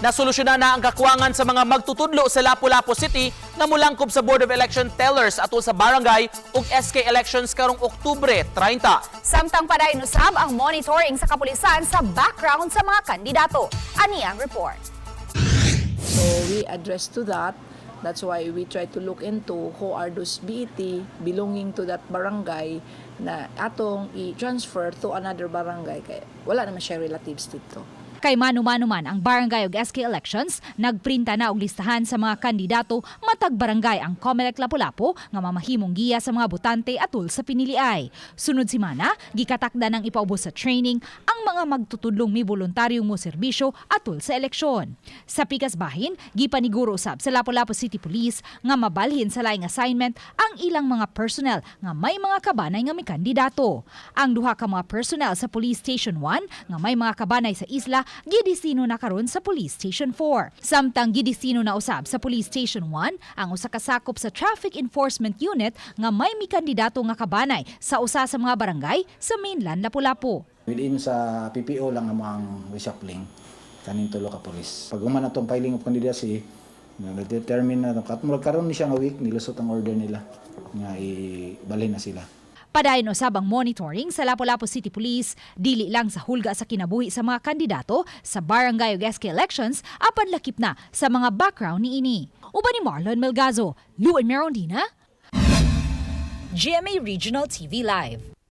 Nasolusyonan na ang kakuwangan sa mga magtutudlo sa Lapu-Lapu City nga mulangkob sa Board of Election Tellers atol sa barangay ug SK elections karong Oktubre 30. Samtang padayon usab ang monitoring sa kapulisan sa background sa mga kandidato. Ani ang report. So we address to that. That's why we try to look into who are those BET belonging to that barangay na atong i-transfer to another barangay kay wala naman siya relatives dito. Kay mano-mano man ang barangay ug SK elections, nagprinta na og listahan sa mga kandidato matag barangay ang COMELEC Lapu-Lapu nga mamahimong giya sa mga botante atul sa piniliay. Sunod semana, gikatakda ng ipaubos sa training ang mga magtutudlong mi voluntaryong mo serbisyo atul sa eleksyon. Sa pikas bahin, gipaniguro usab sa Lapu-Lapu City Police nga mabalhin sa laing assignment ang ilang mga personnel nga may mga kabanay nga may kandidato. Ang duha ka mga personnel sa Police Station 1 nga may mga kabanay sa isla gidistino na karon sa Police Station 4. Samtang gidistino na usab sa Police Station 1 ang usa ka sakop sa Traffic Enforcement Unit nga may mikandidato nga kabanay sa usa sa mga barangay sa mainland Lapu-Lapu. Within sa PPO lang ang mga reshuffling kaning tulo ka pulis. Pag human atong filing of candidacy, na determine na kat murag karon ni siya nga week nilusot ang order nila nga ibalhin na sila. Padayon usab ang monitoring sa Lapu-Lapu City Police dili lang sa hulga sa kinabuhi sa mga kandidato sa barangay ug SK elections apan lakip na sa mga background niini. Uban ni Marlon Melgazo, Luen Merondina, GMA Regional TV Live.